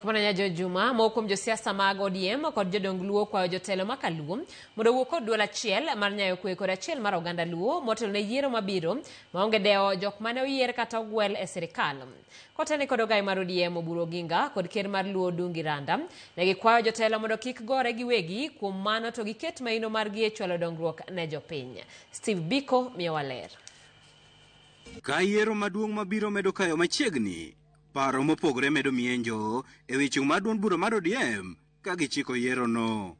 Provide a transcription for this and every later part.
Kamano Nyajo Juma, moko kuom josiasa mag ODM kod jodong Luo kwayo jotelo ma Kaluo mondo owuo kod duol achiel mar nyayo kwe kod achiel mar oganda Luo motelo ne yiero mabiro maonge dewo jok mane oyier kata ogwel e sirikal. Kotene kod ogai mar ODM Oburu Oginga kod ker mar Luo Odungi Randa, ne gikwayo jotelo mondo kik gore giwegi, kuom mano to giket maino margi e chwalo dongruok ne jopiny. Steve Biko miyowa ler. Ka yiero maduong' mabiro medo kayo machiegni, paro mopogore medo mienjo e wi chung' mar duond bura mar ODM ka gichiko yierono.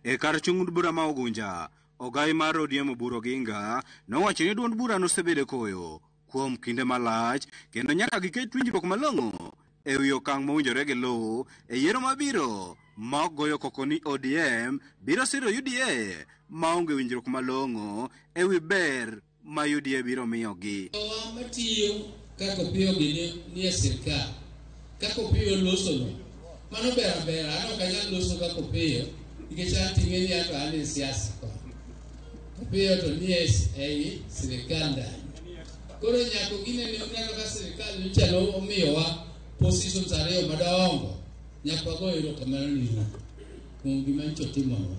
E kar chung' bura ma Ugunja, ogai mar ODM Oburu Oginga nowacho ni duond bura nosebedo e koyo kuom kinde malach kendo nyaka giket winjruok malong'o e wi okang' mowinjore giluw e yiero mabiro ma ok goyo koko ni ODM biro siro UDA maonge winjruok malong'o e wi ber ma UDA biro miyogi. Jowa matiyo kaka Opiyo gini nie sirkal, kaka Opiyo losono, mano ber abera, an ok anyal loso kaka Opiyo nikech an ting'e ni anto an e siasa koni. Opiyo to nie ei sirkal ndani. Koro nyaka gine ni uneno ka sirkal nyocha omiyowa positions ariyo madongo, nyaka wago erokamano ni Ruto kuom gima nyocha otimonwa.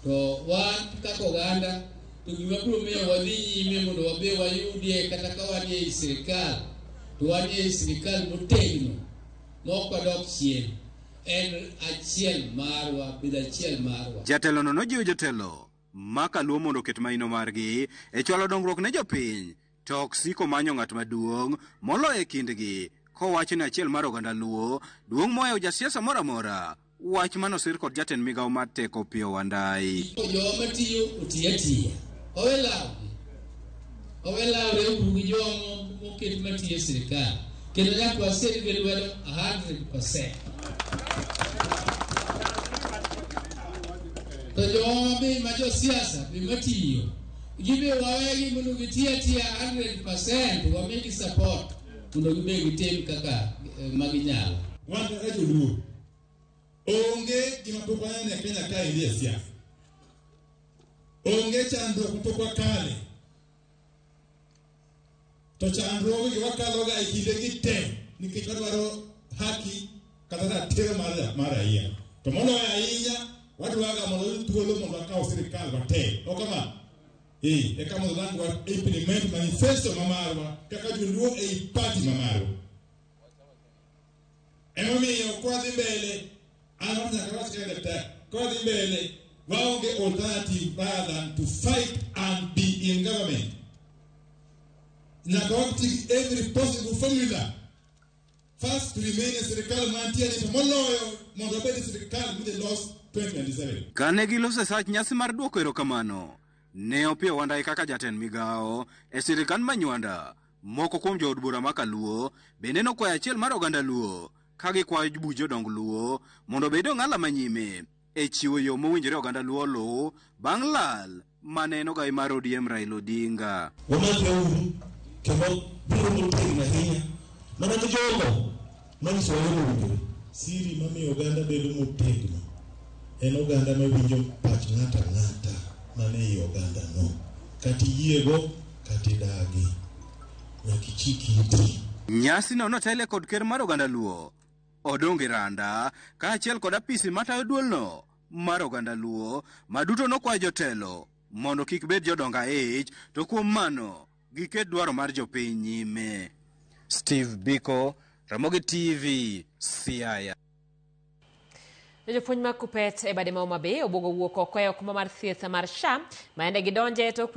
To wan kaka oganda to gima biro miyo wadhi nyime mondo wabe wayudie kata ka wan ei sirkal to wan ei sirkal motegno ma ok wadok chien en achiel marwa bedo achiel marwa. Jatelono nojiwo jotelo ma Kaluo mondo oket maino margi e chwalo dongruok ne jopiny to ok siko manyo ng'at maduong' moloyo e kindgi kowacho ni achiel mar oganda Luo duong' mohewo jasiasa moro amora. Wach manosir kod jatend migawo mar teko Opiyo Wandayi. Jowa matiyo oti atiya, owe lawgi, owe lawre uru gi jowa moket matiyo e sirkal kendo nyaka wasir gi lwedo 100%. To jowa be ma josiasa be matiyo, gibe wawegi mondo giti atiya 100%, wamigi support mondo gibe gitim kaka maginyalo. Wan kaka joluo, onge gima pok waneno e Kenya kaendi e siasa. Onge chandruok mapok wakale. To chandruogegi wakaloga e kindegi te nikech wadwaro haki kata ratiro mar raia. To moloyo ahinya wadwaga mondo wayud thuolo mondo wakaw sirikal wate. Ok kamano? Eka mondo dang' wa implement manifesto ma marwa kaka joluo ei party ma marwa. Emomiyo kwadhi mbele, an nyaka wach kaka daktari, kwadhi mbele, waonge alternative rather than to fight and be in government. Nyaka wati gi every possible formula. First to remain e sirikal mantie ni to moloyo mondo wabed e sirikal midhi los 2027. Kane giloso e sach nyasi mar duoko erokamano ne Opiyo Wandayi kaka jatend migawo e sirikand Manywanda, moko kuom jood bura ma Kaluo bende nokwayo achiel mar oganda Luo ka gikwayo buch jodong Luo mondo obed ong'ala manyime e chiwo yo mowinjore oganda Luo oluw bang' lal mane en ogai mar ODM Raila Odinga. Wamakreuru kendo biro motegno ahinya mana gi jogo manyisowa yo mowinjore. Siri mamiyo oganda bedo motegno en oganda mawinjo pach ng'ato ang'ata man ei ogandano. Kata iyiego kata idagi, nyaka ichik iti. Nyasino notele kod ker mar oganda Luo, Odongi Randa, kaachiel kod apisi matayo duolno mar oganda Luo, ma duto nokwayo jotelo mondo kik bed jodong aich, to kuom mano giket dwaro mar jopiny nyime. Steve Biko, Ramogi TV, Siaya. Jopuonj mag Kuppet e bade ma Homa Bay obwogo wuok oko e okumba mar thieth mar SHA ma yande gidonje tok